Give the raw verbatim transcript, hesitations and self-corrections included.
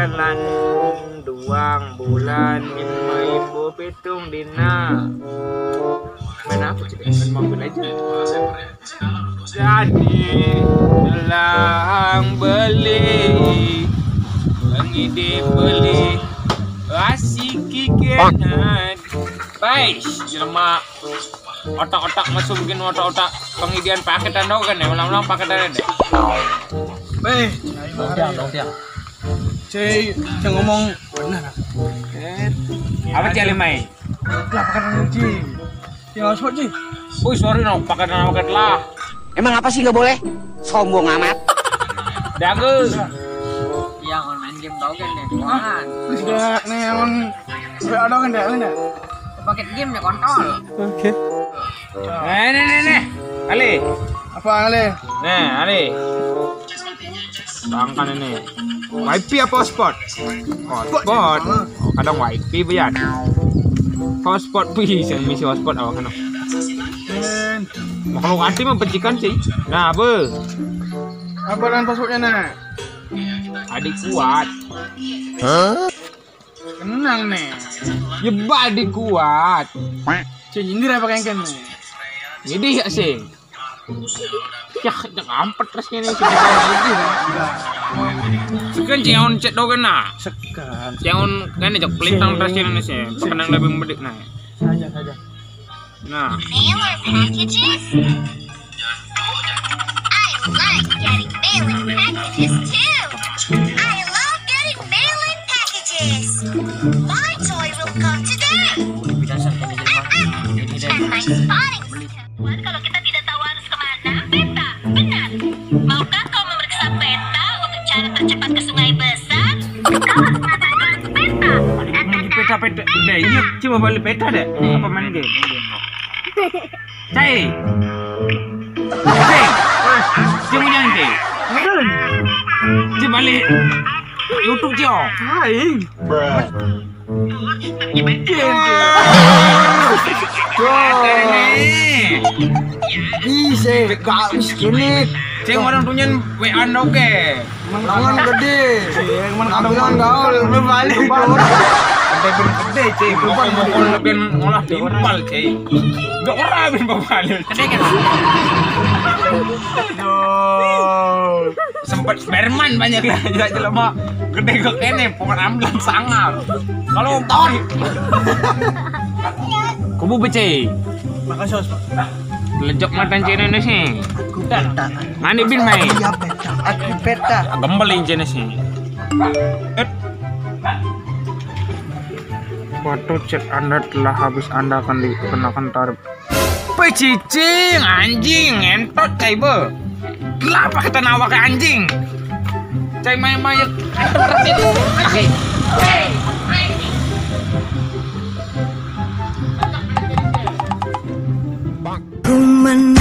Lan duang bulan lima ribu pitung dina. Main apa sih? Main Mobile Legend. Jadi gelang beli, pengidi beli, asik kikian. Pais, jelema otak-otak masuk bikin otak-otak pengidian paketan dong kan ya, ulang-ulang paketan deh. Weh, Dong tiang, dong tiang. Cei, yang ngomong benar. Apa cari main? Lah pakai dulu Ci. Ya hotspot Ci. Wih, sorry no, paketan paket lah. Emang apa sih nggak boleh? Sombong amat. Dagus. Iya, kalau main game tau kan deh. Wah, Terus dia nih yang W A doang kan dia kan ya. Paket game ya kontol. Nih, nih, nih, nih. Ali. Apa Ale? Nih, Ali. Bangkan ini. Wifi apa hotspot? Hotspot. Kadang wifi biar. Hotspot bisa misi hotspot awak kan. Men, Makhluk anti mempecikan sih. Nah, be. Apa dengan passwordnya nak? Adik kuat. Tenang nih. Ya ba adik kuat. Ci nyindir apa kengken nih? Jadi ya sih. Ya, jangan ampet terus ini. Sekian jangan cek dogen nah. Sekan. Jangan kan ajak pelintang terus ini sih. Kenang lebih medik nah. Saja saja. Nah, Mailer packages. I like getting mailing packages too. I love getting mailing packages. My toy will come today. Bidasan kan ini mah. Ini deh. And my spotting system. Kalau kita tidak tahu harus kemana, peta. Benar. Maukah kau memeriksa peta untuk cara tercepat ke Sungai Besar? Kau harus mengatakan peta. peta-peta. Deh, iya, coba balik peta deh. Apa main game? Cai. Cai. Cai mau jangan cai. Cai balik. YouTube cai. Aing. Ada nih. Bisa gak miskin. Cai orang tunyan W A oke. Mangan gede. Mangan gaul. Berbalik. Ada gede cai. Bukan bukan lebih ngolah timpal cai. Gak orang lebih berbalik. Sempat Berman banyak lah, jelema gede kok kene, pokoknya ambil sangar. Kalau tahu kubu becai. Makasih Os. Lejok matan cai Indonesia. Aku peta. Mani bin main. Iya peta. Aku peta. Gembelin cai sih. Eh. Waktu chat Anda telah habis, Anda akan dikenakan tarif. Pecicing, anjing, entot cai be. Kenapa kata nawa ke anjing? Cai main-main. Ku men